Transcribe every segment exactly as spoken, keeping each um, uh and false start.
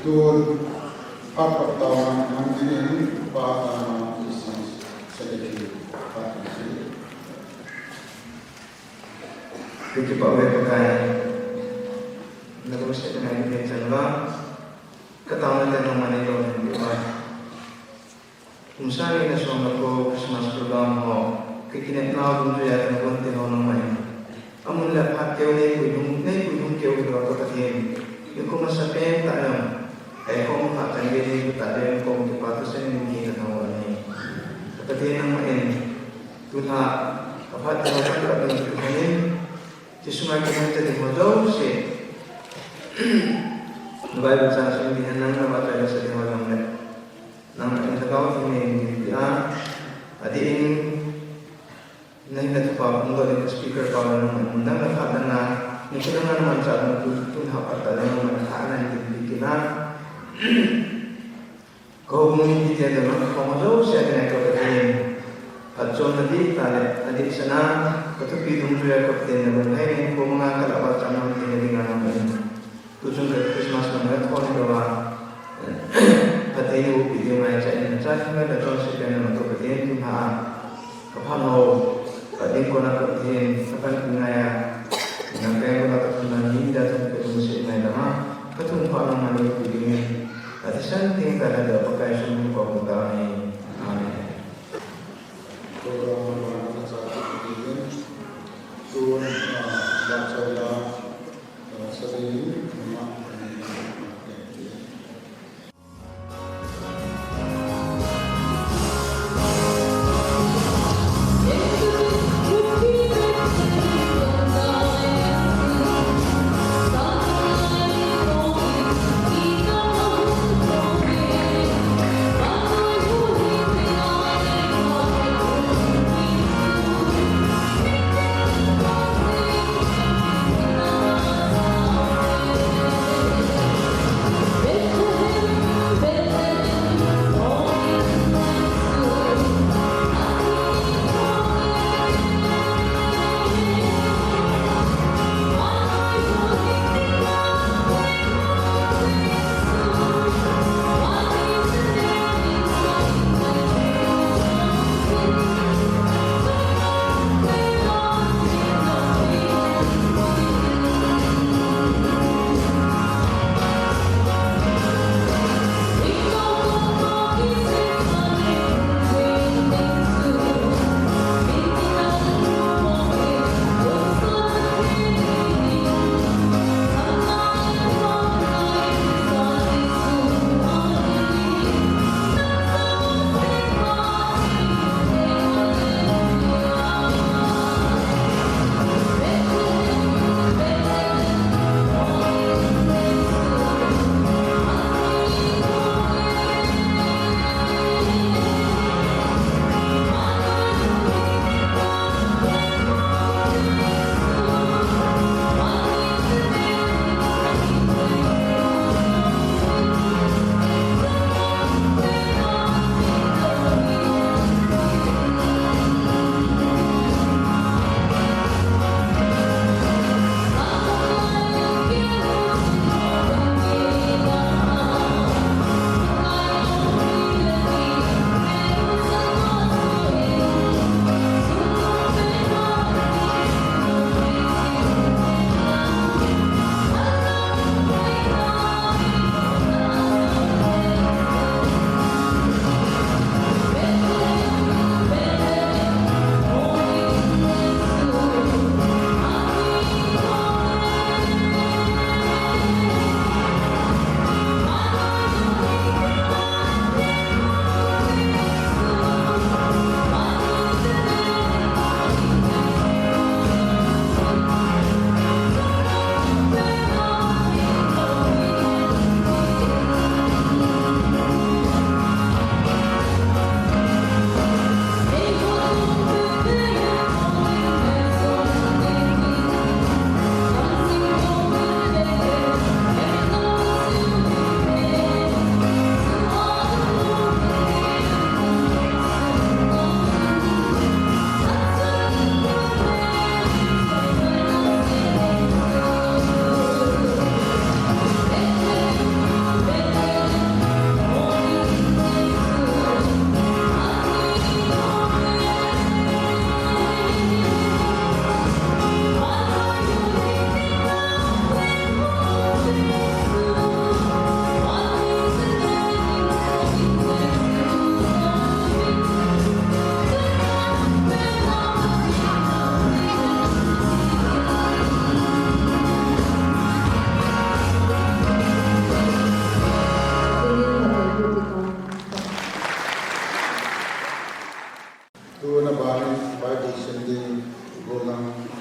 Tun, phat patna a hung dingin, Pa, Chapa, Holy Spirit, Secretary, Pa, Secretary. Kipah uve Pakai, nalungsetna in neichang uva, kataona te nangman neilolhin uva. Kum sang ni le som le ko Christmas program ho, kakinepnau dungjuia kagon te ho nangman in, amun le aphat keu neipui lhung, neipui lhung keu hilou ka Pathen. Nikum masapen tah jong, eikhom kha chan gei neipu tah jeh in kom kipa thusim in kei kanao ahi. Ka Pathen nangman in, tulha, aphat keu ho kan ka ding tu khan in, ti sunga kiman te ding ho jouse. Bible chang sung ding han nang na ba chai sa ding ho jong le. Nangman in Lhagao Theng nei ding tia, adeh in, nahin na thupha phongdoh ding speaker pa nangman, nang na phat dang a, nikho dang a nangman cha ding tu, tun ha pat ta dang nangman tha anan ding pi kila. Ka houbung in pi tia dang nang khom jouse a ding a ka Pathen. Phatchomna dih tah le, adeh sanga, ka thupi dungjuia ka Pathen nabon hai nen, ko manga ka lah a cham nang te na ding a nangman in. Tuchung ka Christmas nung le thon ka va, Pathen in eihuhpi diu ngaichat in, nacha thangvah le chonse pen nangma ka Pathen, tun ha a, ka phat ho, ka ding kona ka Pathen, ka panpi ngai a, nang pen kona ka thun nang hin da thun ka lungset ngai dama, ka thun pha nangman eihuhpi diu in, athisan theng tah le da Pakai sum ko ko ta ahi. Amen. Program number one, cha, tun, ah, ba cha da.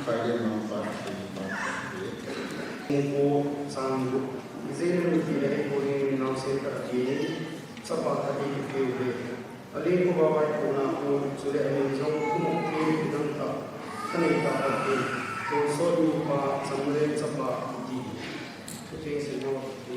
Kailen nang pa, pa, pa. Ko sang ni ko. Israel ni ti le ko ni nang se ta ki. Sapa ta ki ki ki. Ale ko ba bai ko na ko chule ani jong ko mo ki dang ta. Kani ta ta ki. Ko so ni pa sang le sapa ki. Ko che se mo ki.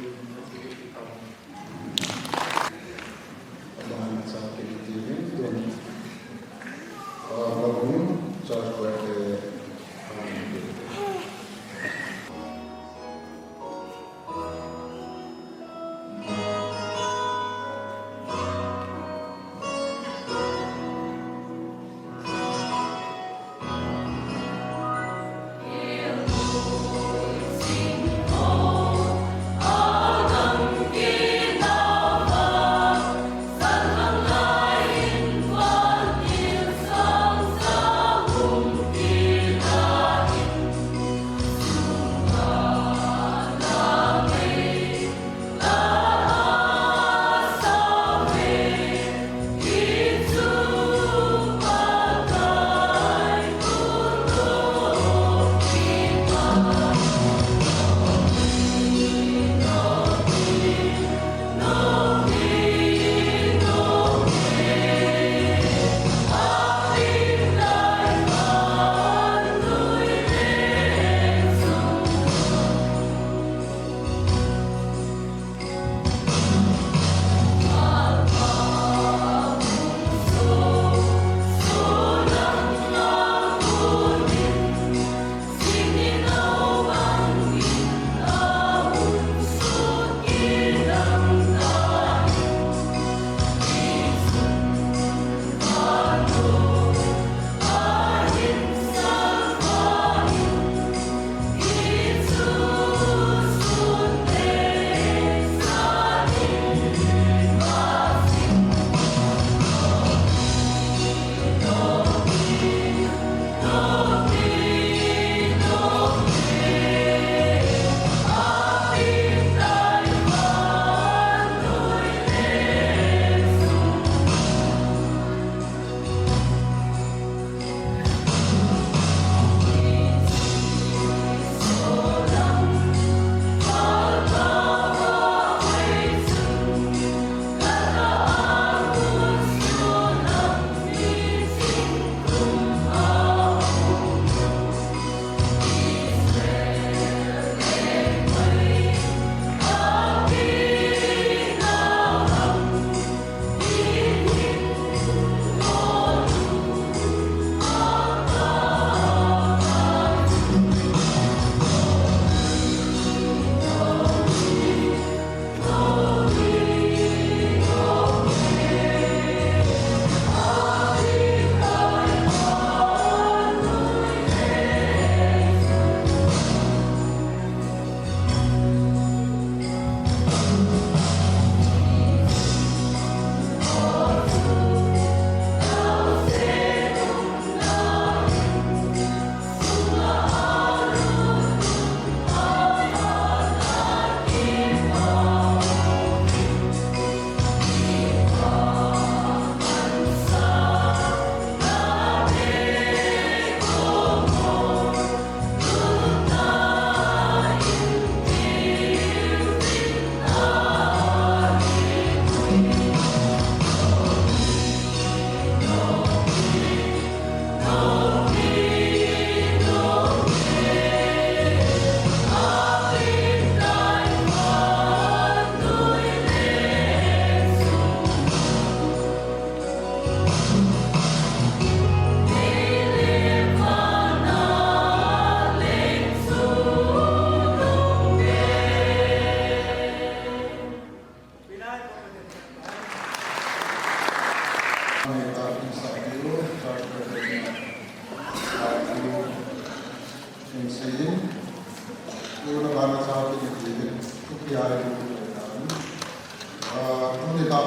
Tuni ta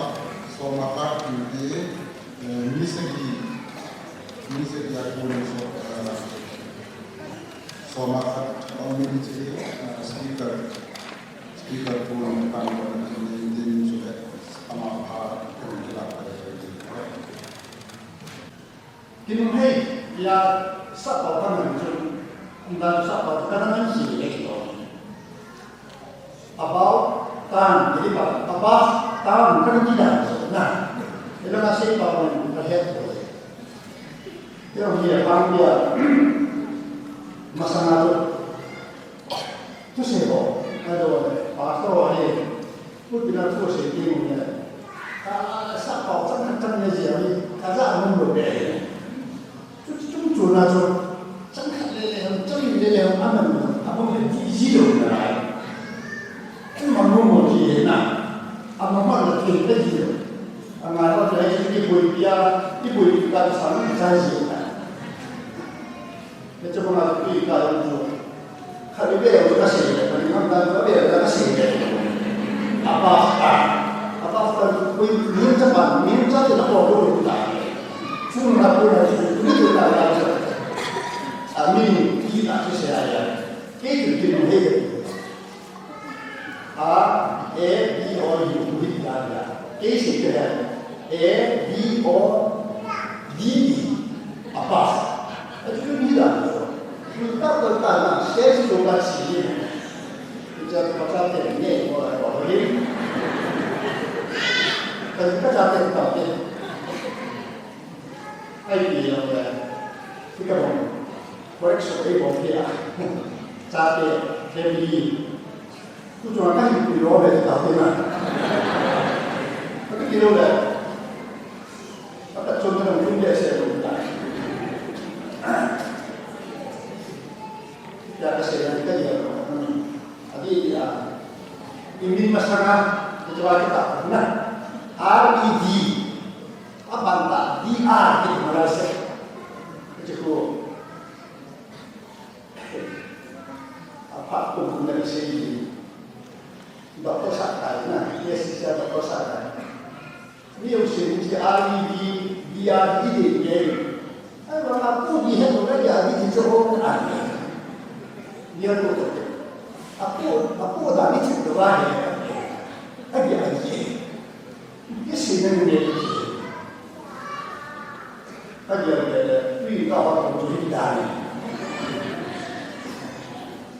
soma khat inti, eh, mi sagi, mi sagi a kon so, eh, soma khat, oh, mi sagi, eh, speaker, speaker kon kan kon inti min chu, eh, ama pha kon kila pa. Kinunghei, ya sa pa pa nang chu. Pastor, kan ti dan so na. Ila na sei pa mo ka het ko. Yo hi a pang dia. Masanga to. Tu sei ho. Ka do pastor ho hi. Pu pina tu sei ti mo ne. Ka sa pa chang chang ne ji a ni. Ka za mo lo de. Chu, chu, chu, chu na chu, chang khat le le ham, chang ni le le ham, a man ham, a bang le ti ji lo na lai. Chu man mo mo ji he na. A man man la ti le ji lo. A ngai ba le ji ki boi pia, ki boi pia sa ni sa ji na. Le chu ba ma ti ka lo chu. Khat i ve u ka sei le, khat i ngam dan ka ve u ka sei le. A pastor, a pastor pui min cha pan, min cha te na ko ko ta. Chu na ko na chu ni ko ta la cha. A min ki ta chu sei a ya. Ke ki ki no he. A, A, B, O, U, U, hi ti dan a. Ke sei te he. A, B, O, D, E. A pastor. A chu ni dan a. Ni ta ta ta na, sei chu ka chi ni. Ni cha ka cha te ni ko la ko ni. Ka ka cha te ta te. Ai pi lo le. Ti ka bom. Workshop ei bom pia. Cha te, family. Tu chunga ka hin pui lo ve ta te na. Ka ti lo le. Ka ta chun ta kun le se lo ta. Ya ka se na ka ya lo. Adi ya. Imin masanga, tu chunga kita na. R E D. A ban ta D R ki ma la se. Ka ti ko. A pha kum kum na sei ji. Doctor sa tai na, yes, sa doctor sa tai. Ni u sei ji R E D, D R E D de. Ai, wa na pu di he to na ya di ji cho ho na. Ni a to to. A pu, a pu da ni ji to wa he. A di a ji. Isi na ni ne. Ka dia le le, tui ka hot ko chu hi da ni.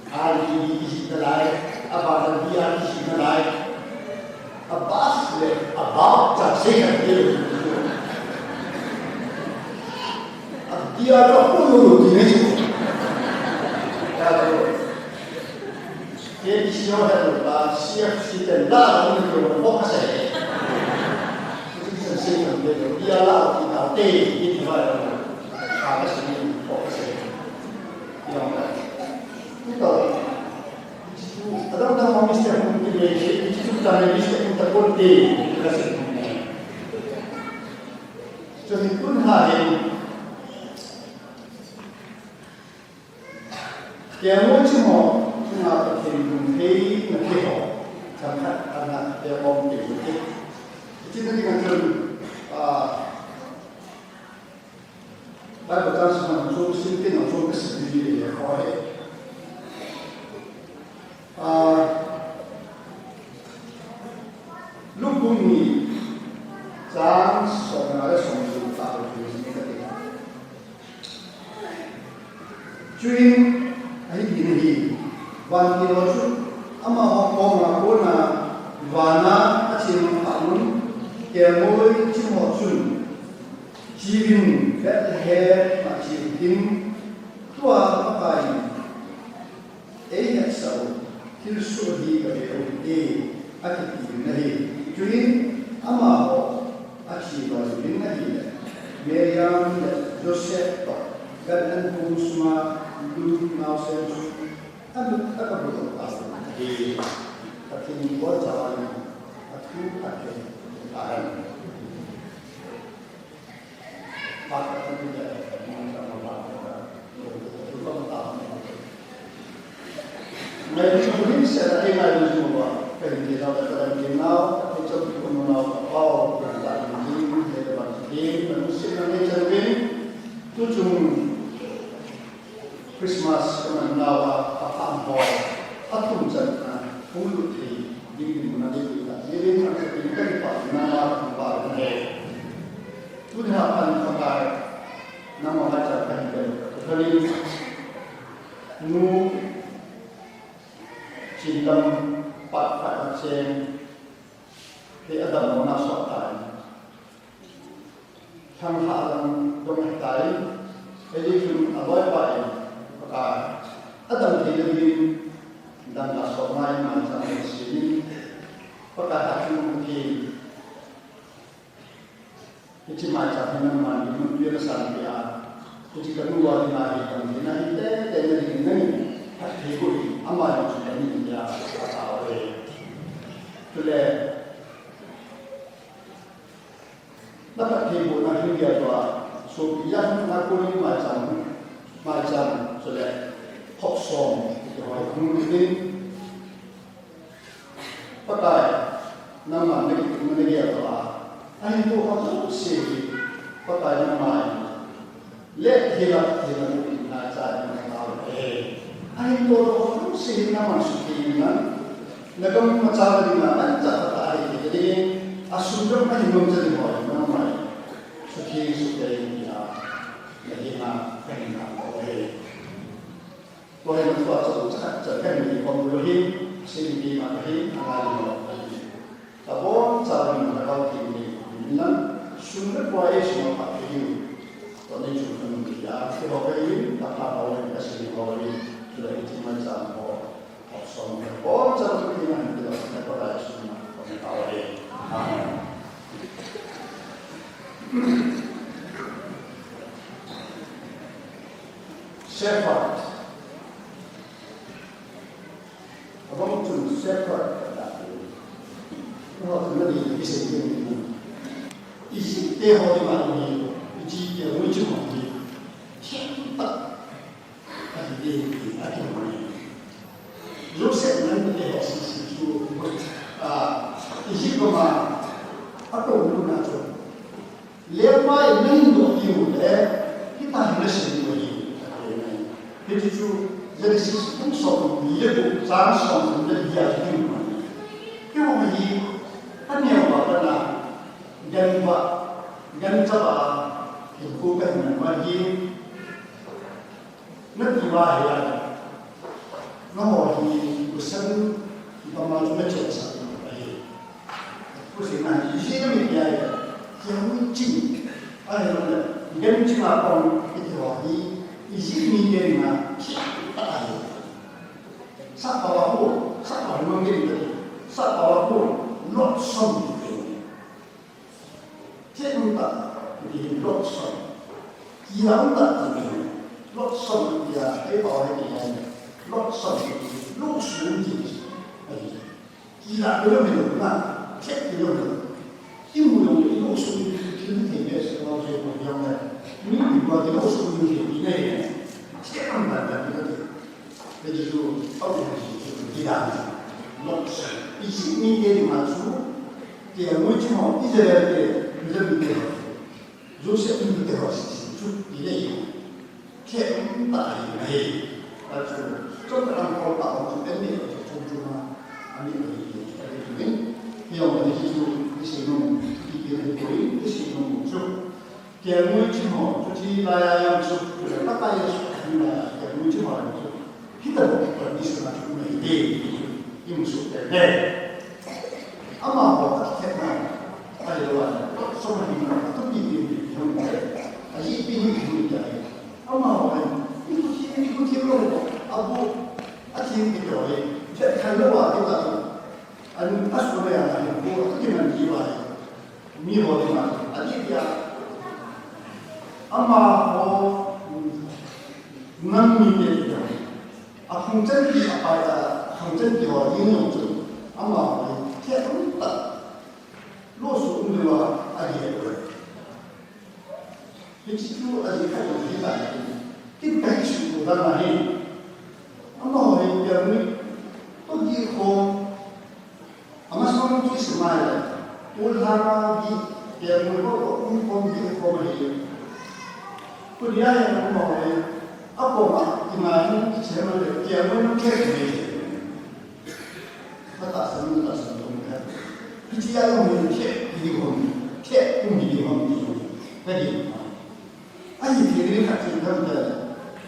A ni ni isi na lai, a ba na dia isi na lai. A bas le, a ba cha sei ka ni. A dia ka ko lo lo di ne chu. Ya lo. Ke T C O he lo ta, C F C ten la la ni lo ko ka se. Ti sen se kan de lo, ya la ti ta te, ti ti ba lo. Ka ka se ni ko ka se. Yo ka. Ni to. Adam da mo mistake ko ti le, ti ti ta le mistake ko ta ko te, ka se. So ni kun ha he. Kelngoi chingho chunga Pathen lungheina thei ho chang khat ana pe bom kit u hite. Hiche na dinga chun, ah, Bible chang sung a chun sim tin a chun ka sim ni le kho he. Ah, Luke bung ni chang som le nga le som le gup tah a chun sim ka ti. Chuin, ahi ding ahi, vantil ho chu amaho koma kona vana ache mangphat un, kelngoi chingho chun, cheuvin Bethlehem a cheu hitin, tua Pakai in eihetsah u, thilsoh hi gave u hite, akiti in ahi. Chuin amaho ache val uvin ahile, Mariam le Joseph toh Bethlehem kong sunga lut naosen chu alut, agalut tauve. Pathen in abonchauvin athu phatthei boh tahen. Ngailut jing u himselna, ei ngailut jing uva, ka hin ti nau le ka dam jing nau, ka theichom kikhom nau, ka pao, ka hin ta jing, le le ban jing, ka lungsetna nei chan uvin, tuchung Christmas ka man nau a, ka pam ho, a thum channa, hung lut thei ding dinmun a ding ta, ni ding a ka tin ka hi pa, nangma ka pa, nangma. Tuni a phat in Pakai, nangma maicham kahin bel u. Ka thalin, nu, Chinlam, Patphat, Cheng, Hei a damlouna sot tai. Thangha dang dong ahitai. Hei chun aloipa in, Pakai, a dam theina dingin, dangka sotna in maicham ahin sem in, Pakai, hatchungnung Pathen, hiche maicham hi nangman dinmun twi nasanpeh a, hiche kanu a dinga hi dam theina hi teitei na dingin nangin phatthei boh in, ama jong chu dam in tia atao e. Chule, na phattheibohna hin gel tua, sopi jat hung na konin maicham, maicham, chule khop som, kihoi hung tin, Pakai, nangman na kitimna na gel tua, ahin to ho jouse hi, Pakai nangman le hila, hila mu in na cha in na tao e. Ahin to ho jouse hi nangman sutheng in lang, na gam machal dinga, ancha khat ahi thei ding, asum jong ahin nom cha ding ho, nangman sutheng sutheng in tia, na hina, ka hina ho e. Tua hi na tua chau cha cha ka ni kom lo hi, sin ki ma ka hi, a ngai lo ka hi. Ka bon cha ni ma ka ki ni, ni na, sun le pai sun pa ki ni. Tua ni chu ka ni ya, ki ho ka hi, ka pa ka ni, ka sin ho ni, tu le ti ma cha ho. Som ka bon cha ki ni na, ni la ka ka sun ma, ko ni ka ni. Amen. Shepherd. Abang chun shepherd kata. Ho tu na di kisei ni. Egypt te ho di ma ni. Egypt te ho di ma ni. Shepherd. Ahi te, ahi te. Joseph nangni te ho sisi chu, ah, Egypt gam a, atouna chu. Lengpa in nahin doh diu le, hitia hi nasei diu ahi, ati nai. Hiche chu, Genesis bung somni le gup chang somthum le li a chu kimu ahi. Keiho hi, aneo a pat a, gancha a, gancha a, hinkho kahin mang ahi. Nati uva ahile, nangho hi, usen, ipi ma chu nachensah ahi. Usen na hi, ijeh inem itile, kiang ching, ahilou le, gancha a kon, iti ho hi, Egypt mite dinga, thil tah ahi. Sahpao a kon, sahpao a kon, sahpao a kon, lotsam. Thil umtah, ti hi lotsam. Kilah umtah ti hi lotsam tia, eipao a hi ti hi lotsam ti hi lungsun ti hi. Kilah ti lou hilou na, thil ti lou hilou. Imu lou le ilungsun ti thil thei be se lou se ko yang le. Mi mi ba ti lungsun ti hi ne. Thil umtah ti hi. Hiche chu, ahi chu, chu, chu, chu, lotsam. Egypt mite dinga chu, kelngoi ching ho, Israel te, Juda mite ho. Joseph mite ho, chu, chu, ti le hi. Thil umtah ahi, ahi. Achu, chu, ka dang ko ta, chu, ten ni, chu, chu, chu, ma. Ani, ani, ani, ani, ani. Hi, ani, chu, ni sei nom, ki, ki, ni, ko, ni sei nom, chu. Kelngoi ching ho, chuti laiya jong chu, Pakai Jesu ahin laiya, kelngoi ching ho jong chu. Hitobang condition a chu um ahi, ti chu, imu soh tei tei. Amaho akitepna, ahilou le, sum ahin, atupi pi ni, jong te. Aji pi ni, jong te. Amaho ahin, imu thi, imu thi lo, abu, athi ni to le, je khan lo wa, ti ta. An, asu le, ahin, bu, atupi man ji wa. Miho dinga, adih dia. Amaho, nang mite dia. Aphung chan ti apai a, aphung chan ti ho, yin jong chu. Amaho, thil umtah. Lo su um le wa, adih dia. Hiche chu ajeh khat jong hi ta. Kin kahin seidoh dan ahi. Amaho hi dia ni. To di ho. Amasang chu isei mai le, tol lhanga di, kelngoi ho, um khom di khom ahi. Tuni a hin amaho le, akom a, ima hin, isei mai le, kelngoi nung khe khe. Katahsan, katahsan tong khe. Hiche a jong hin khe, hi di khom, khe, um hi di khom di. Ka di. Ahi thei ding khat chu ipi ham itile,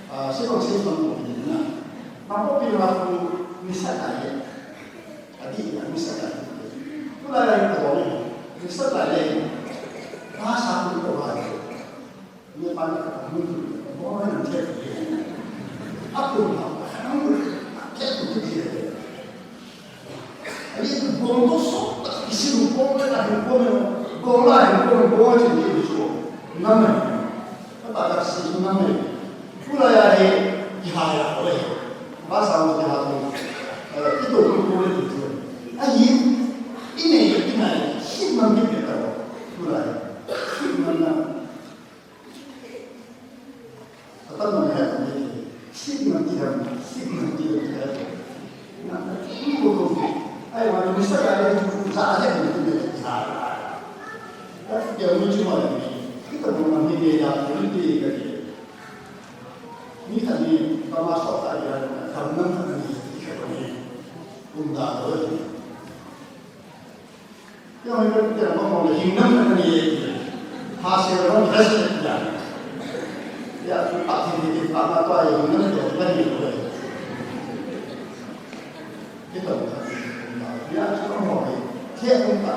ah, sei bang sei bang bou hi na. Nangho pi nangho pu ni sa ta ye. Adih ya ni sa ta ye. Lai lai ko ni, ni sa lai lai. Ba sa ko ko ba. Ni pa ni ka mun ko ba ni te. Aku ha, ang te ko ti. Ani bong to so, isi bong le na bong le, bong la bong bong ti ni so. Nam. Kata ka si nam. Tulai a hi, kiha ya ko le. Ba sa mo kiha to. Eh, ito ko ko le tu. Ahi, ine, ine, si nam ni pe ta. Tulai. Si nam na. Atan nam he ni. Si nam ti ham, si nam ti ham. Na, ko ko. Ai, wa ni sa ka le tu sa le ni tu ne. Ha. Ati ya mo chi ma ni. Kita mo ma ni ya, ni ti ka ni. Mi khat ni, kama sok ta ya, kam nam khat ni, ti khat ni. Um da lo. Ya, mi khat ni, kama mo ni, hing nam khat ni, ha se lo, ha se ya. Ya, tu pa ti ni, pa ma to ya, hing nam to, khat ni lo. Kita mo khat ni, um da. Ya, tu mo ni, te um da.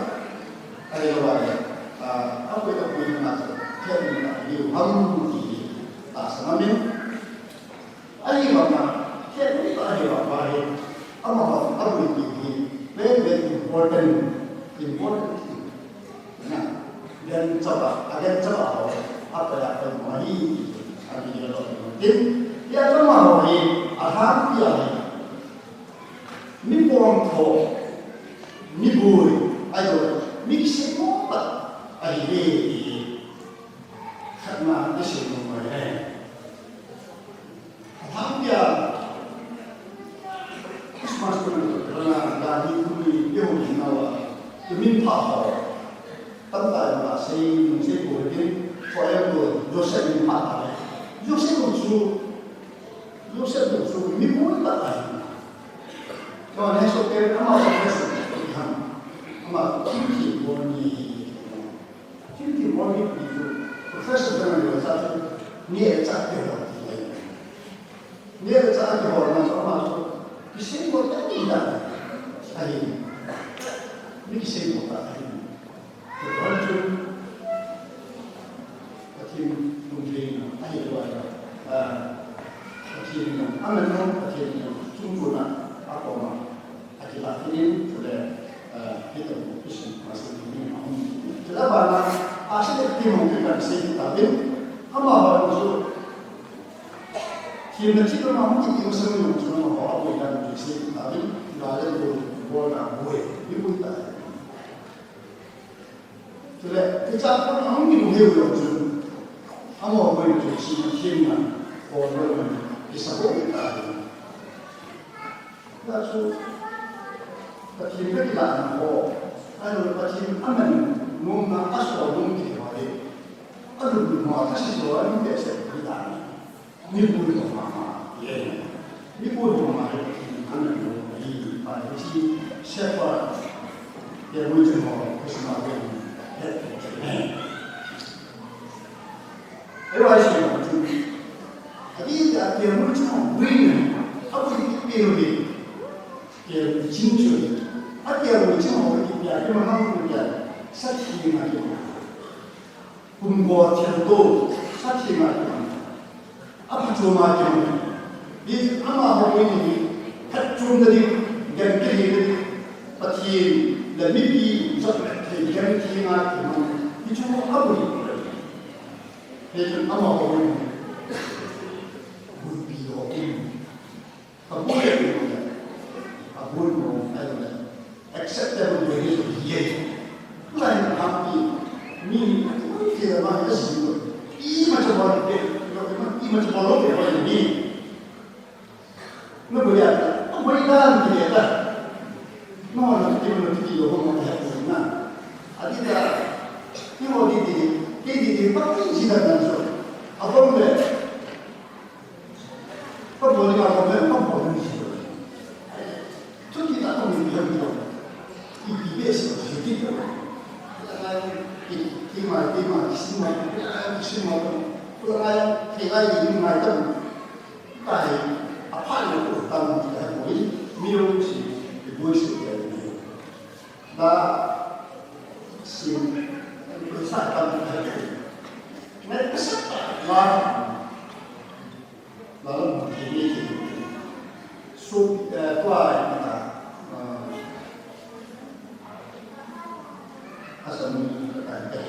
Ai lo wa, a, a ko ta ko na, te um da, ni um ham ti, ta sa na min. Ahivanga, kei ni ta ahivanga hi, amaho, abul ti hi, very, very important, important thing. Na, gan chapa, a gan chapa ho, apa ya pa mo hi, a ni lo tin. Ya chapa ho hi, a ha pi ya hi. Mi pom tho, mi bui, ai lo, mi kisei mo ta, ahi ve. Khatna, kisei mo mai. Athang pia Christmas ko na to na da ni ku ni yo ni na wa. Tu min pha ho. Tam ta ya ba sei ni sei ko ni ko ya ko Joseph min pha ta. Joseph ko chu Joseph ko chu mi ko ta ai. Ko ne so ke ama so ke so ham. Ama ki ki ko ni. Thil ti mo ni ti chu, professor dang ni sa chu, ni e cha ke ho ti le. Ni e cha ke ho na so ma chu, kisei mo ta ni da. Ahi. Ni kisei mo ta ahi. Ko chu, Pathen lungdei na, ahi lo ai. Ah, Pathen na, amen no, Pathen na, chung ko na, a ko ma. Akilah ini, sudah, eh, kita buat Christmas ini, um, sudah bana, asal kita mungkin kan saya kita bin, ama baru so, kita kita mungkin kita semua semua bawa apa yang kita bin, dalam buat buat nak buat, ini pun tak. Sudah, kita pun mungkin mungkin belum. Ama baru so, kita semua, kita semua. Hijeh chun, Pathen ka kilah na ho, ahilou le Pathen aman nomna, asol nom ti ho hi, alungdon ho, ka seijuh a, mi behseh ti dan. Mi boi ho mama, ye. Mi boi ho mama, Pathen aman nom, ye. Pathen shepherd, ye, mo chu ho, Christmas, ye. Amen. Ei, wa shi ma chu. Ati a kelngoi chunga boi na. Aboi ti pe lou hi. Kelngoi chunga chu. A kelngoi chunga boi ti pe a, kima ham ko ya. Sa thi ma ki. Kum go thil to. Sa thi ma ki. A phatchom a kiman. Hi amaho boi ni hi, phatchomna ding, gan kihei na ding, Pathen le mipi jot le thei gan kihei a kiman. Hichu aboi. Hichun amaho boi ni hi. Boipi ho boi. Aboi le boi. Aboi mo, ai le. Acceptable way of behaving. Tulai a happy. Mi, mi, ti ma, yes, you. Ima cha ba, ima, ima cha ba lo, ni. No, boi ya. No, boi da, ni ya da. No, no, ti, no, ti, lo, no, ya, na. Ati da. Ti mo di di. Ti di di, pa ti si da na so. Abang le. Ka bol ni ka bol ni, ka bol ni. Chuti ta ka bol ni ka bol. Ipi behseh a, chuti ta. Ki, ki mai, ki mai, ki si mai, ki si mai. Ko la mai, ki mai, ki mai ta. Ka hi, apha ni ko ta mo ta ko ni, mi yo si, ki boi si ta ni. Da, So, eh, tua, eh, ah, asa mu ka kan ka.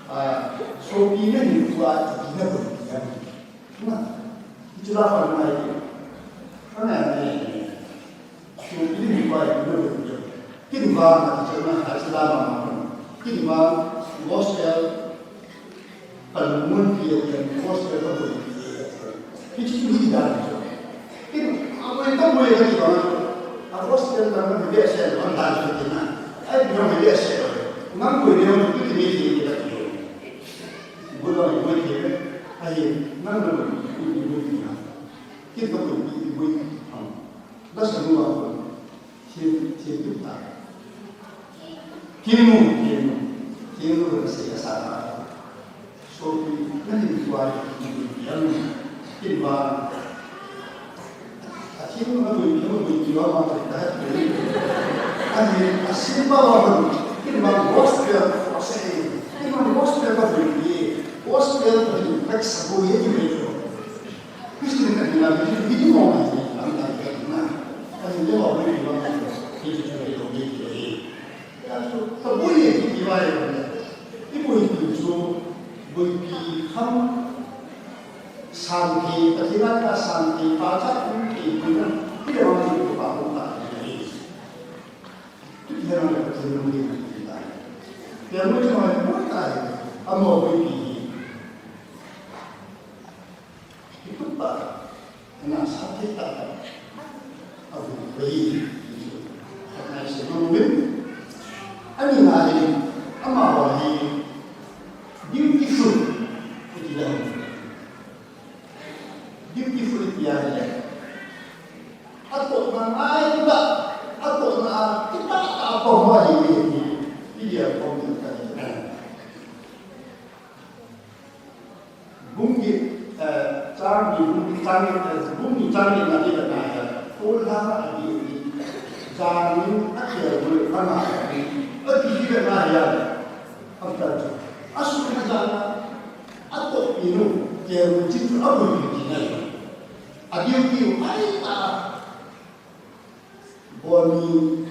Ah, so pi na ni tua ti na bu ya. Na. Itu la pa na ni. Kana ni. Kin vang a teacher na ha sila ma ma. Kin vang gospel, kalunmun pi a kin gospel ka bui pi. Hichi chu hi dan chu. Kin a bui ka bui ka ki bang. A gospel na ka bui se na dan chu kin na. Ai bui ka bui se. Nang bui ne bui ni ni ka ki. Bui ka bui ki. Ai nang na bui bui bui na. Kin ka bui bui bui. Am. Na sa nu a bui. Thil, thil tup ta. Thil mu, thil mu. Thil mu ka sei ka sa ta. Sopi, na hin tua, thil mu. Thil va. A thil mu, thil mu, thil va ma ta ta. A hin, a simple va ma. Thil va gospel, gospel. Thil va gospel ka bui. Gospel ka hin, ka sa bui ye ni me. Christian ka hina, Christian ka hina, Christian ka hina, Christian ka hina, Christian ka hina, Christian ka hina. Ya, so, ka bui ye ki ki vai ye. I bui tu chu, bui ki kham, santi, ka hina ka santi, pa cha ki ki na, ki le ma ki pa ko ka ki. Tu ki na ka ki na ki na ki na. Ya, mo ki ma mo ta ye, amo bui ki. Kitupa, na sa thei ta ta. Abu bai. Ana se no win. Ani na hi, ama wa hi. Beautiful. Iti da. Beautiful iti ya hi. Ato na ngai ba. Ato na kita ta ko wa hi. Iti ya ko ni ta. Bung ni, eh, chang ni, bung ni, chang ni, eh, bung ni, chang ni na ni na ya. Ko la na ni ni. Chang ni a ke ni na na ni. A ti ni na ya. Am ta. A su na ja na. A to ni no. Ke ni ji a bu ni ni na. A di ni ai ta. Bo ni.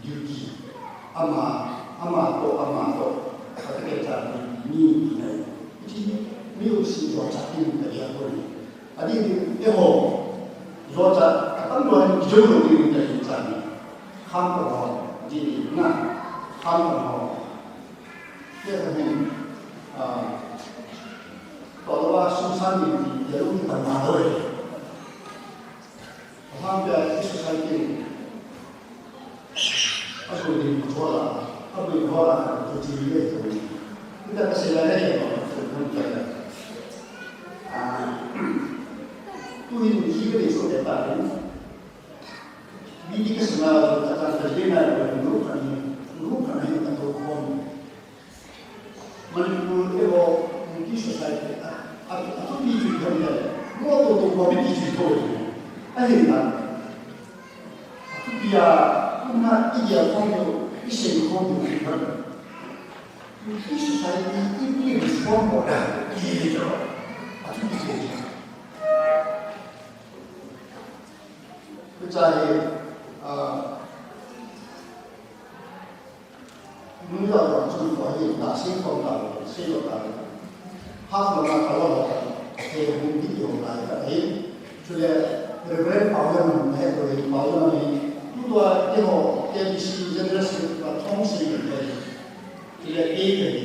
Duty. Ama, ama to, ama to. Kata ke cha ni, ni, ni. Iti, mi u si jo cha ni ka ya ko ni. Adi ni, e ho. Jo cha, a tam lo ni jo lo ni ka ni cha ni. Kham ko ho. Di ni, na. Kham ko ho. Ye ka ni. Ah. To lo wa su sa ni, ye lo ni ta ma lo. Aham pia i society. Aso din hola, abu hola, to ti le to. Ita ka se la le to, to kan ta. Ah, tu hin ji ke so de ta ni. Bi di ka sana ta ta ta de na lo no ka ni, no ka ni ka to ko. Manipur eiho Kuki society a, a, athupi chu ipi ham tile, mo to to committee chu ipi ham. Ahinla, athupi a, tuna i dia khom diu, i sei khom diu ipi ham. Kuki society ipi reform bol a, ipi ham. Athupi chu. Hiche hi, ah, Nungjah vang chun ko hi, na sing khom ta lo, sing lo ta lo. Half lo na ka lo lo ta, he hung di lo lai ta hi. Chule Reverend Paul Lam he ko hi, Paul Lam hi. Tu tua ke ho, K B C General Secretary pa thong sing ko hi. Chule ke ke hi.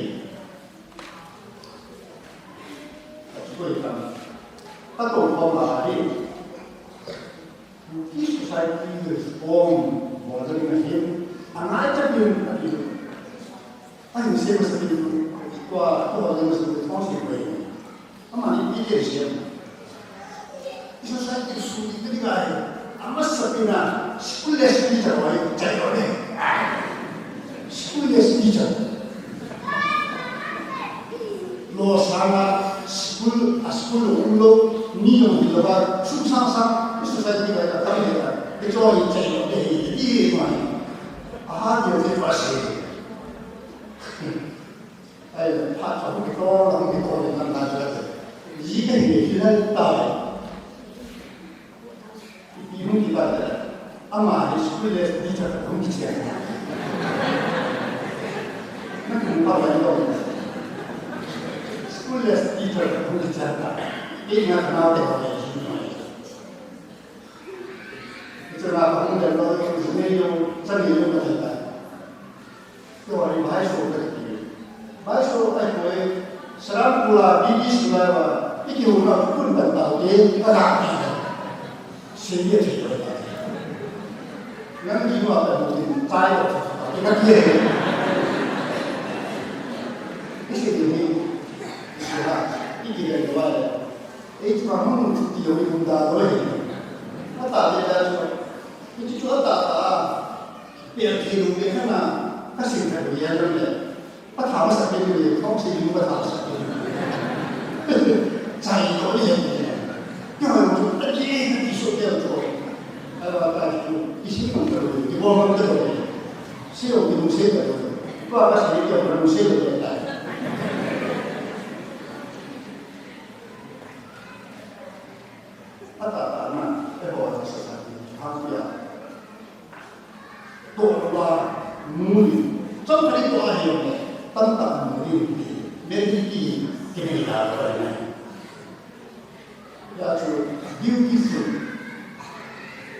Ka chu ko hi ta. Ka to ko ma hi. Kuki society reform bol ding ahin, angai cha ding ahi. Ahin sei masa ding, tua, tua bol ding masa ding, thong sei pai. Amani ipi ti sei. I society sudi ding ahi. Amasa pi na, schoolless teacher ahi, chai lo ne. Schoolless teacher. Lo sanga school, a school lo um lo, ni lo hi lo ba, sum sang sang, i society ka ka ka ka. Ke cho ni che lo ke hi, i ma ni. Aha, ni ni pa se. Ai, pa cha hu ke to, hu ke to, ni na na cha. Ji ke ni, ni na ta. Ama hi schoolless teacher khat hung kichen. Na kum pa lai lo. Schoolless teacher khat hung kichen ta. Ei nga ka nau te ho le shi no. Ichana ka hung le lo, ne yo, chan ne yo ka ta. Tua hi Vaisho ka ti. Vaisho ai koi, Serampore B B C lai va, i kihou na kun ban tau te, ka na ti. Sei ye thei lo ta. Nang di wa ka tin tai lo ta, ka ti. I sei ni, i sei ha, i ki le wa le. Ei, tua hung chu ti lo, i hung da lo le. A ta le da chu, i chu a ta ta. Pel thei lou le kha na, ka sim kha lou ya lou le. Pathen masa pe lou le, thong sei lou pathen masa pe lou. Chai to le ya le. Kya ho chu, a ji, a ji so ke to. A ba ta chu, i si ko to le, i bo ko to le. Si o ki mu se to le. Ko ba si ke ko mu se le ta. A ta ta na, e ho sa sa ni, ha ya. Toh lou a, mu ni. Chomkhat i toh a hi jong le, tamtah mu ni. Very ki, ki ni da lou a ni. Ya chu, beautiful.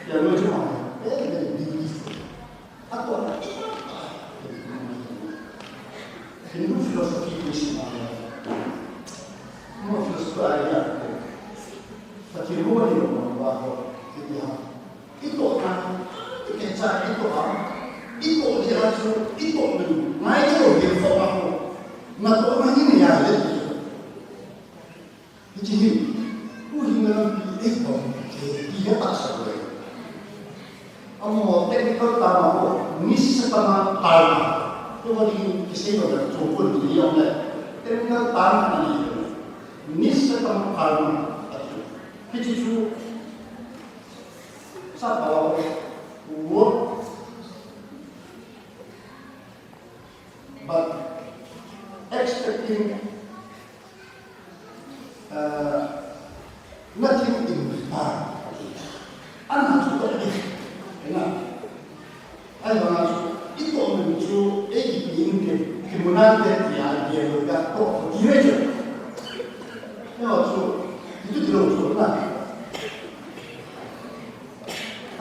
Ya lou chu ma, very, very beautiful. A toh na, Hindu philosophy ki si ma. Mo philosophy a ya ko. Pathen ho ni lo ma ba ho. Ki ha. I toh na, i ke cha i toh a, i toh le a chu, i toh le, ngai chu, i toh a ko. Na toh na hi ni ya le. Hichi hi, u hi na pi e toh, ke, i ya ta sa le. Amo technical term a ko, nisatama karma. Ko ni ki sei lo le, chu ko ni yo le. Technical term a ni. Nisatama karma. Hichi chu, Sa pa wo, but expecting, uh, nothing in return. Ana chu toh ni. Ena. Ahivanga chu, i toh min chu, ei kipe inte, kimu nante tia, i gel lou a toh, ti ve chu. Ena chu, i tu ti lou chu na.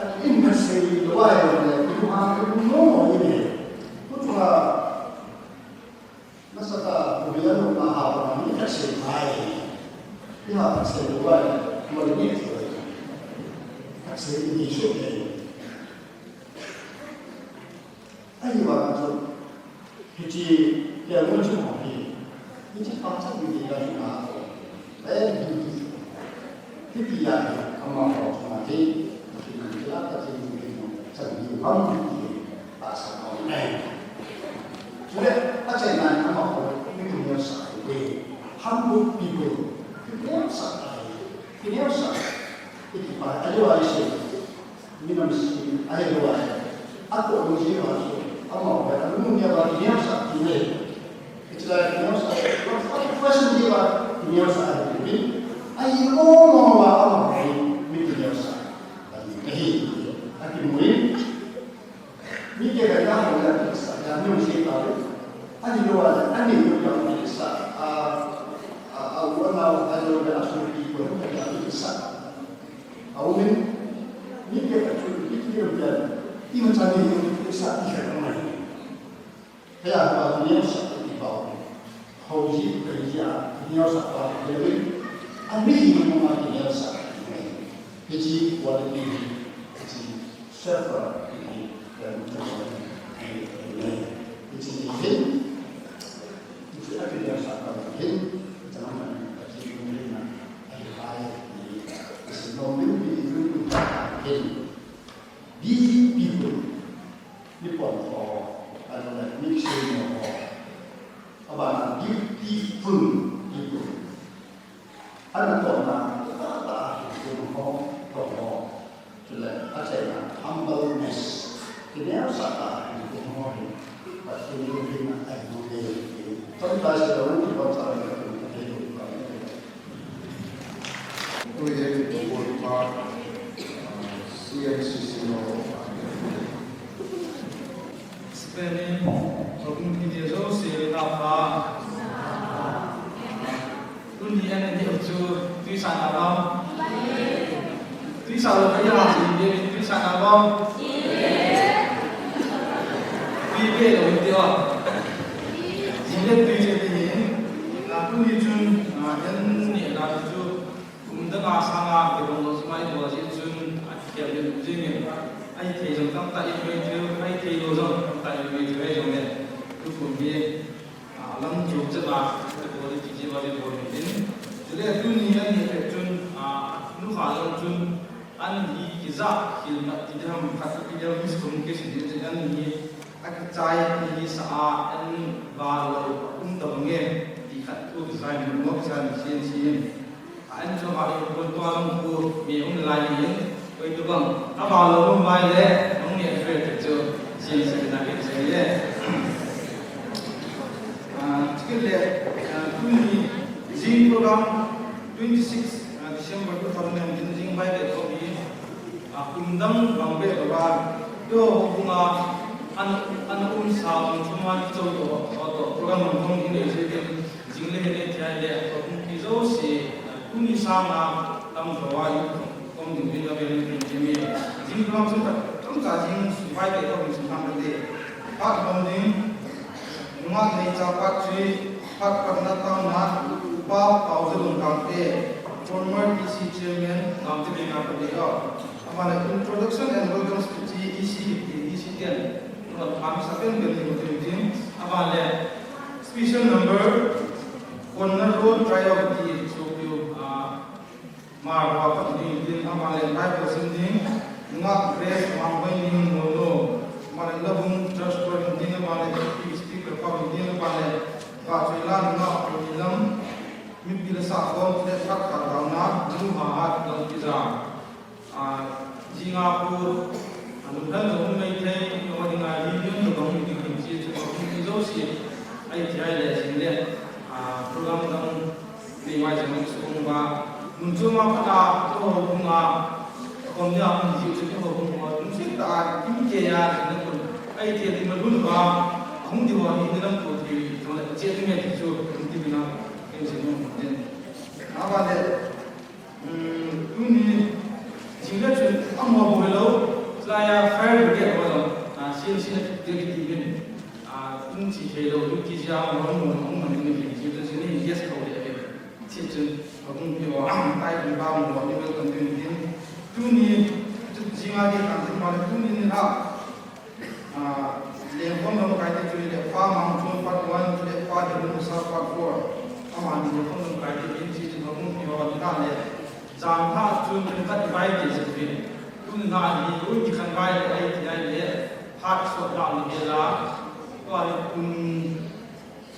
Ahin ka sei lou a, i lunghan ka lungmong mo i ne. Ku chunga, nasatah a, ku bia lou na ha pa ni ka sei mai. I ha ka sei lou a, mo ni sei. Ka sei ni su ne. Ahivang chu, hiche, kei a chu mo hi, hiche pa cha ni ni la hi na ko. Eh, beautiful. Hiti a hi, amaho chunga hi, hiti a ka chi ni ni no, cha ni ham hiti, ta sa ko ne. Chule, achaina in amaho, mi kum yo sa ko. Humble people, ki yo sa ko. Ki yo sa. Hiti pa, ajo ai se. Minam si, ahi lou a. Atoh lou jeh uva chu, amaho, alung nia uva kineosah ti nei. Hiche lai kineosah, first question jeh uva kineosah ahi. Ahi lou lou uva amaho, mi kineosah. Ahi, ahi, akimu in. Mi kikah a ho le, sa, ya, mi se ta. Ahi lou a, ani lou ya, sa, a, a, a, u, a, nao, a, lou ya, a, su, ki, ko, ya, sa. Aum in, mi kikah chu, mi kikah chu, imacha nei jong, sa ti khat aum ahi. Keiya, kineosah ti bou. Hou ji, kei ji a, kineosah pa, kei ji. Ami hi mama kineosah, kei ji, quality, kei ji, suffer, kei ji, kei ji, kei ji, kei ji, kei ji, a kineosah pa, kei ji, chang man, kei ji, kei ji, Ahi, ahi, ahi. Isi nom min, min, min, min, min. Busy people. Mi pon ho. Ano na, mi sei mo ho. Abana beautiful people. Ana to na, ta, ta, people ho, to ho. Chule, achaina, humbleness. Kineosah tah in, kum ho hi, Pathen lunghem a ahi lou e. Chomcha seilou, kibon cha lou, Pathen lunghem a ahi lou e. Tui hi, Tukulpa, ah, C M C Sa lo kaya, si David, sa na lo. Pi pe lo ti o. Jing le tui che ti hin. A, tuni chun, a, an ni la chu. Kum dang a sanga kibang lo chu mai bol jeh chun, a, kikhel le jing in. Ahithei jong tamtah i mu thei u, ahithei lo jong tamtah i mu thei u ahi jong le. Tukum hi, a, lam chom chet a, kibol le kiji va le bol in. Chule tuni an ni le chun, a, nu kha jong chun, An hi kija, hilna ti ding ham, khat ti ding ham, miscommunication ti ding, an hi akichai, an hi sa a, an va lo, um ta bang e, ti khat thu design mo mo kisan sien sien. An chu ha i pon to an khu mi um lai ni, koi tu bang, a va lo um mai le, nung ni a fe te chu, sien sien na ke sien le. Ah, chikit le, ah, tuni, jing program, twenty six, ah, December two thousand nineteen, jing bai ke ko hi, ah, kum dang bang be ba, yo ho bunga, an, an um sa, um chuma ni chou to, to, to, program bang bang ni le, jing le he le, tia le, ko kum ki jo si, ah, tuni sa ma, tam jo wa yu. Kong ding ding a vel in ding mi. Jing program sung khat, chomcha jing sung vai te ko sung tham te. Part bom ding, nungah Neicha, part three, part patna taona, Upa Paojalun Gangte, former E C chairman, Gangte Benga Pateo. Abang le introduction and welcome speech, E C, E C ten. Nuan tham sa pen pen ni mo tin tin. Abang le special number, Konna Road Trio ti, so you, ah, Marwa pat ding tin, amale Bible sim ding, nga Grace Mangbai ning mono, amale Labung Church Choir ding, amale speaker pa ding, amale ka choi la nga ko ni lam, mi pila sa ko le thak ka dauna, lu ha ha dal pija. A, jinga ko, a, lungdam jong mei thei, ko dinga hi yun to bang ding ding chi chu ko ni jo si. Ai ti ai le jing le, a, program dang Ni mai jong sung ba, nun chu ma pata, to ho bunga, kom nia, mun ji chu to ho bunga, nun si ta, kim ke ya, ne kun, ai ti ti ma dun ba, hung di wa ni lam ko ti, to le, che ti me ti chu, kun ti bina, ken si nun ko den. Na ba le, um, tuni, jing le chun, a mo bo lo, la ya, fire brigade wa lo, a, sin sin, ti ti bin, a, kun si thei lo, tu ki ja, mo mo, mo mo, ni ki, ti ti ni, yes, ko le, ke. Chi chun, a bung pi ho, tai pi ba mu ho, ni welcome to you. Tuni, chu jinga ni kan tin ma le tuni ni ha. A, le khom lam kai te chu le fa mang chun part one, le fa de lu sa part four. Ama ni le khom lam kai te in chi chun a bung pi ho ni na le. Jan ha chun ni kat bai te se pin. Tuni na ni u ni kan bai le ai ti ai le. Hat so la ni le la. Ko ai kun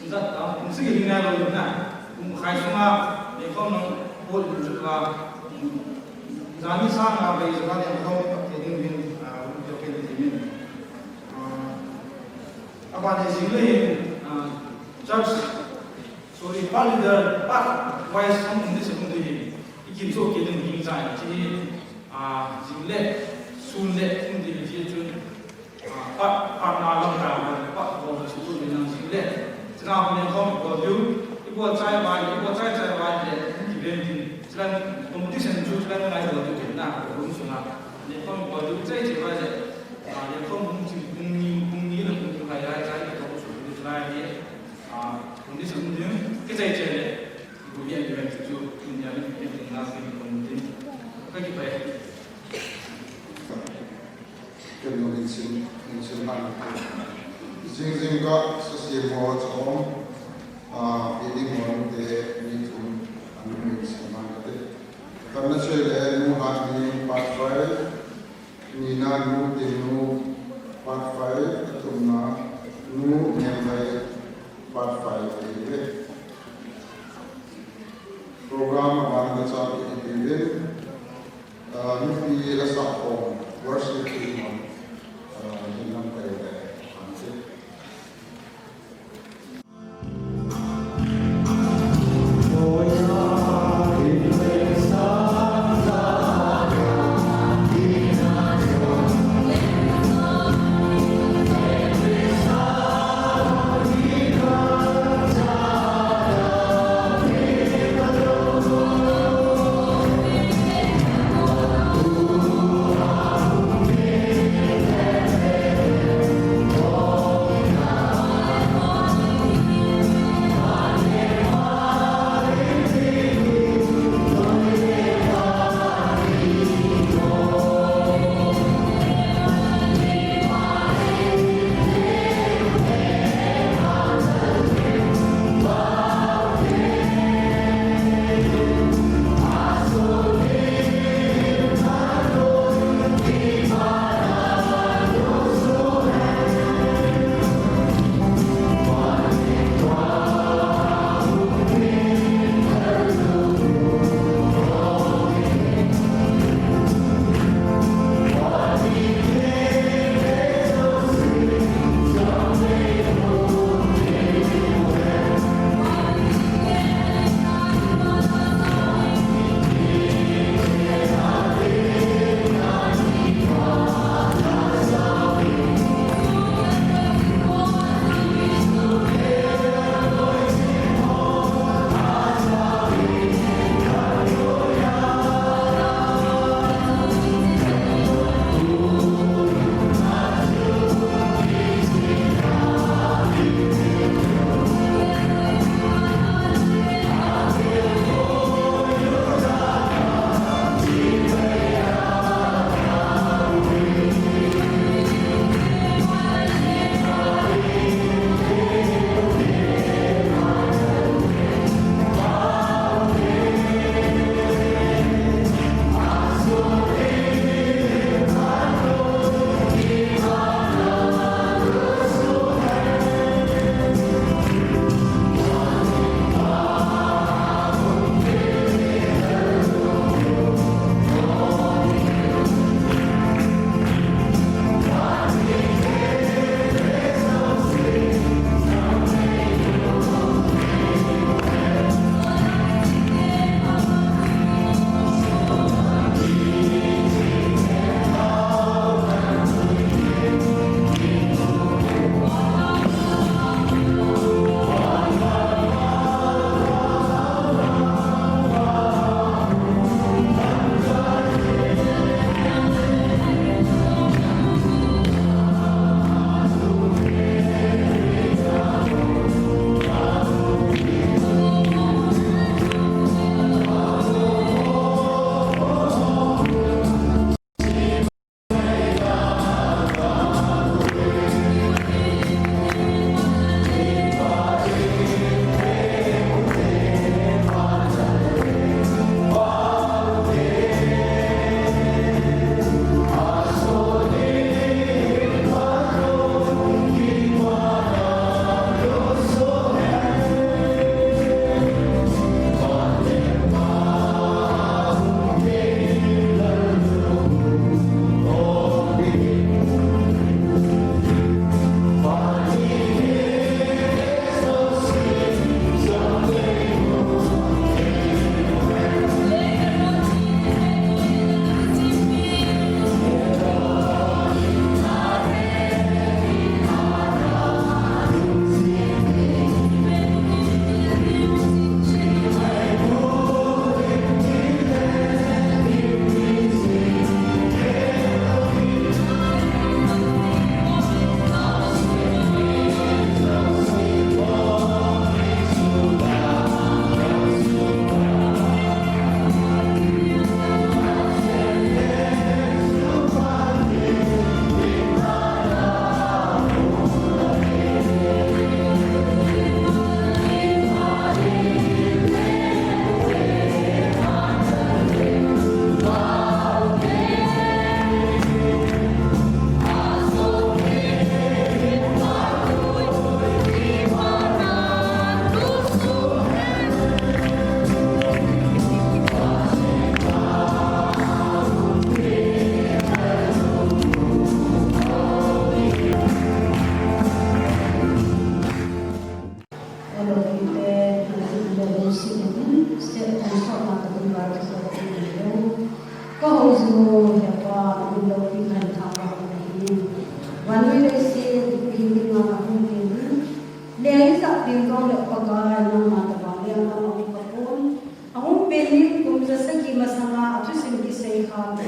Zat ta, kum sagi hing nai lou na. Kum khai sunga, le khom nang, bol in chu ka. Zani sanga bai sunga le khom ka te ding hin, a, u te ke ti min. A, aba ne jing le hin, a, church, sorry, part leader, part wise hung ni se hung de hin. I kin so ke ding hin zai, chi, a, jing le, sun le, hung de hin chi chun. Ah, part, part na lam ka, part bol chu tu ni nang jing le. Chuna hung le khom bol diu, i bol chai vai, i bol chai chai vai le, i ben din. Chuna competition chu chuna ngai bol diu na, bol sunga. Le khom bol diu chai chai vai le. Ah, le khom hung chi, hung ni, hung ni le hung kai lai chai le khom chu ni chai ni. Ah, competition din, ke chai chai le. Ku ni ben chu, ni ben na, ni competition. Ka ki pai. Ken nung in sim, in sim han. Jing jing ka sa sim mo chom, a, feeling mo te ni thum an nung in sim han ka te. Kan na choi le nu hat ni part five, ni na nu tin nu part five, ka thum na nu nem lai part five te ve. Program a ban ka cha te te ve. Ah, nupi la sakhom, worship team, ah, hin lam kai le, ah,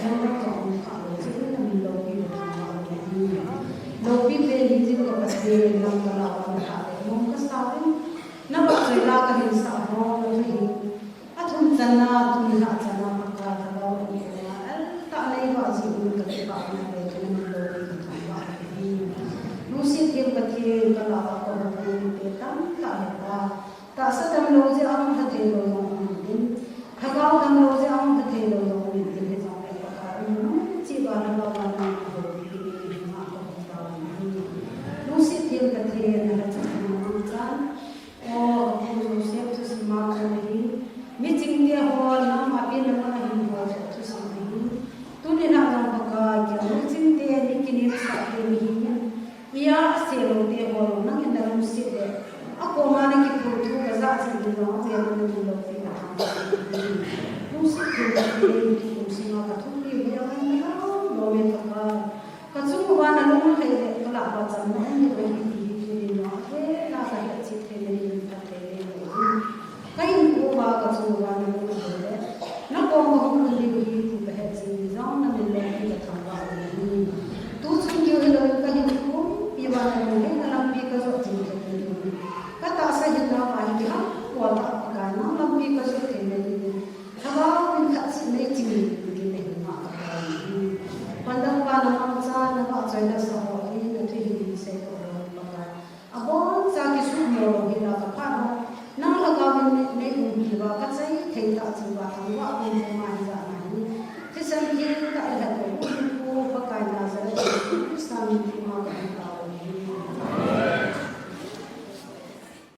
Jong ka ka um kha lo, chun na min loupi ka thangvah u ahi. Loupi pen hi jing ka Pathen, nang ka la ka tha le, mong ka sa in. Na vahchoi la ka hinsah ho, na thu hi. A thum channa, tuni lhah channa, Pakai Lhagao na um kona, el tah nei vah jeh un ka kipah na le, chun na min loupi ka thangvah u ahi. Lungset them Pathen, ka la ka houpi te tamtah he ta. Tahsa damlou jeh a hung lha theilou jong um in, lhagao damlou jeh a hung lha theilou jong um in, hijongle Pakai, um nung cheh uva lhagao a nang houpi dingin hinga ka hung tao in ahi. Lungset them Pathen, na lhacha hung mangchan. O, ka pu Joseph thusim a kon ahi. Miching te ho, nangma pen nangma hin bol thusim ahi. Tuni na jong Pakai, kei miching te, mi kinemsah te, mihem in Iya, a se lou te ho jong nangin na lungset le, a koma na kiphut thu ka jah jeh in jong, a vel a na min loupi ka thangvah u ahi. Lungset them Pathen, tukum sunga ka thupi u hi a ngai na lou lou me Pakai. Ka chung uva na lunglhai le, ka lah uva chamna hung hi ahi ti hi tunin jong, a vel a ka hetchet theina dingin phatthei nei boh in. Ka hinkho uva ka chung uva na lunglhai le, na koma hung um diu ahi ti ka hetchet in jong na min loupi ka thangvah u ahi. Tuchung keu hilou in ka hinkho pumpi uva na lunglhaina lampi ka jot jing thei na dingin, ka tahsa hinna uva hi kiham bol tah Pakai nang lampi ka jot theina dingin, Lhagao min khat cheh nei ching in, tin le hinga ka tao u ahi. Pandal pa na mangcha, na vahchoi na sa